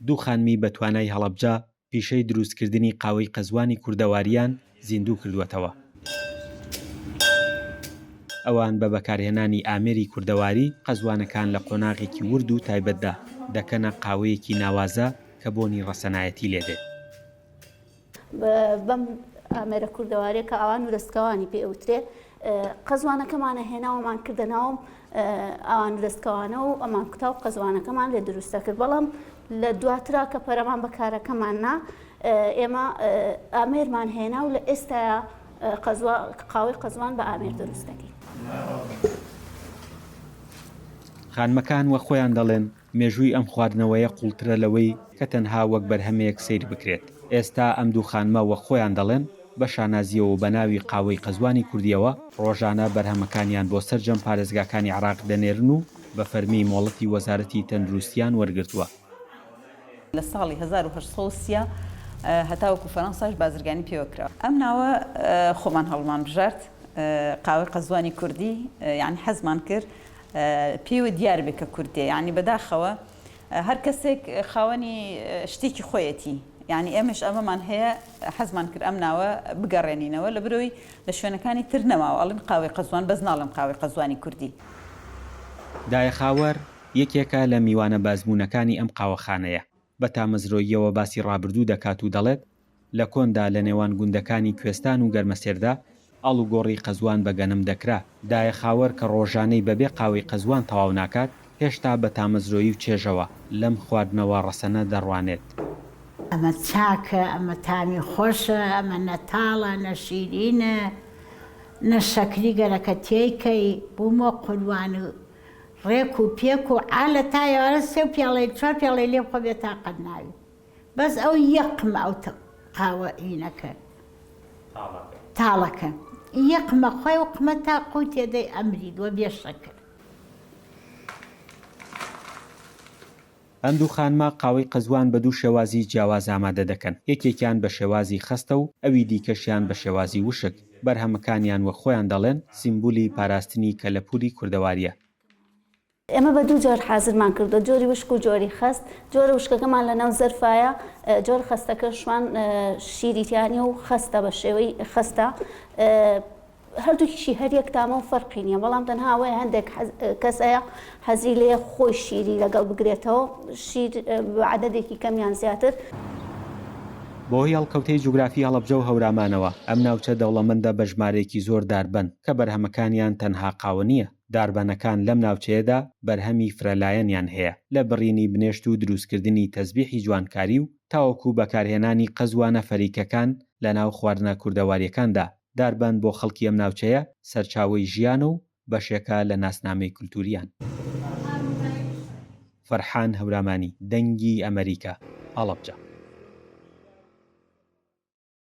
دوو خانمی بە توانای هەڵەبجە پیشەی دروستکردنی قاوەی قەزوانی کوردەوارییان زیندوو کردووەتەوە. ئەوان بە بەکارهێنانی ئامێری کوردەواری، قەزوانەکان لە قۆناغێکی ورد و تایبەتدا دەکەنە قاوەیەکی ناوازە کە بۆنی ڕەسەنایەتی لێدێت. بەم ئامێرە کوردەواریە کە ئاوان و دەستکەوانی پێ ئەوترێ قەزوانەکەمان ئەهێنا و ئەمان کردە ناو ئاوان و دەستکەوانە و ئەمان کوتا و قەزوانەکەمان لێ دروست دەکرد بەڵام لە دواترا کە پەرەمان بە کارەکەمان نا ئێمە ئامێرمان هێنا و لە ئێستایا قەزوا قاوەی قەزوان بە ئامێر دروست دەکەین. خانمەکان وەک خۆیان دەڵێن مێژووی ئەم خواردنەوەیە قوڵترە لەوەی کە تەنها وەک بەرهەمێک سەیر بکرێت. ئێستا ئەم دوو خانمە وەک خۆیان دەڵێن، بە شانازییەوە و بە ناوی قاوەی قەزوانی کوردییەوە، ڕۆژانە بەرهەمەکانیان بۆ سەرجەم پارێزگاکانی عێراق دەنێرن و بە فەرمی مۆڵەتی وەزارەتی تەندروستییان وەرگرتووە. لە ساڵی 1830 هەتاوەکو فەرەنساش بازرگانی پێوە کراوە. ئەم ناوە خۆمان هەڵمان بژارد، قاوەی قەزوانی کوردی، یانی حەزمان کرد پێوە دیار بێ کە کوردیە یانی بەداخەوە هەر کەسێک خاوەنی شتێکی خۆیەتی یانی ئێمەش ئەمەمان هەیە حەزمان کرد ئەم ناوە بگەڕێنینەوە لە برۆی لە شوێنەکانی تر نەماوە ئەڵێن قاوەی قەزوان بەس ناڵێن قاوەی قەزوانی کوردی. دایە خاوەر یەکێکە لە میوانە بەئەزموونەکانی ئەم قاوەخانەیە، بە تامەزرۆییەوە باسی ڕابردوو دەکات و دەڵێت، لە کۆندا لە نێوان گوندەکانی کوێستان و گەرمەسێردا ئاڵوگۆڕی قەزوان بە گەنم دەکرا. دایە خاوەر کە ڕۆژانەی بەبێ قاوەی قەزوان تەواو ناکات، هێشتا بە تامەزرۆیی و چێژەوە لەم خواردنەوە ڕەسەنە دەڕوانێت. ئەمە چاکە، ئەمە تامی خۆشە، ئەمە نە تاڵە، نە شیرینە، نە شەکری گەرەکە تێی کەی، بوومە قوربان و ڕێک و پێک و عالە تا ئێوارە سێ پیاڵەی چوار پیاڵەی لێ بخۆ بێ تاقەت ناوی. بەس ئەو یەک قمە ئەو قاوە هینەکە تاڵەکە یەک قمە خۆی و قمە تا قوو تێدەی ئەمریت وە بێ شەکر. ئەم دوو خانمە قاوەی قەزوان بە دوو شێوازی جیاواز ئامادە دەکەن، یەکێکیان بە شێوازی خەستە و ئەوی دیکەشیان بە شێوازی وشک، بەرهەمەکانیان وەک خۆیان دەڵێن سیمبولی پاراستنی کەلەپوری کوردەوارییە. ئێمە بە دوو جۆر حازرمان کردووە، جۆری وشک و جۆری خەست، جۆرە وشکەکەمان لەناو زەرفایە، جۆرە خەستەکەشمان شیری تیا نییە و خەستە بە شێوەی خەستە، هەردووکیشی هەر یەک تامە و فەرقی نییە، بەڵام تەنها ئەوەیە هەندێک کەس هەیە حەزی لێیە خۆی شیری لەگەڵ بگرێتەوە، شیر بە عەدەدێکی کەم یان زیاتر. بەهۆی هەڵکەوتەی جوگرافی هەڵەبجە و هەورامانەوە، ئەم ناوچە دەوڵەمەندە بە ژمارەیەکی زۆر داربەند، کە بەرهەمەکانیان تەنها قاوە نییە، داربەنەکان لەم ناوچەیەدا بەرهەمی فرەلایەنیان هەیە، لە بڕینی بنێشت و دروستکردنی تەزبیحی جوانکاری و تاوەکو بەکارهێنانی قەزوانە فەریکەکان لەناو خواردنە کوردەوارییەکاندا، داربەند بۆ خەڵکی ئەم ناوچەیە سەرچاوەی ژیانە و بەشێکە لە ناسنامەی کولتووریان. فەرحان هەورامانی، دەنگی ئەمەریکا، هەڵەبجە.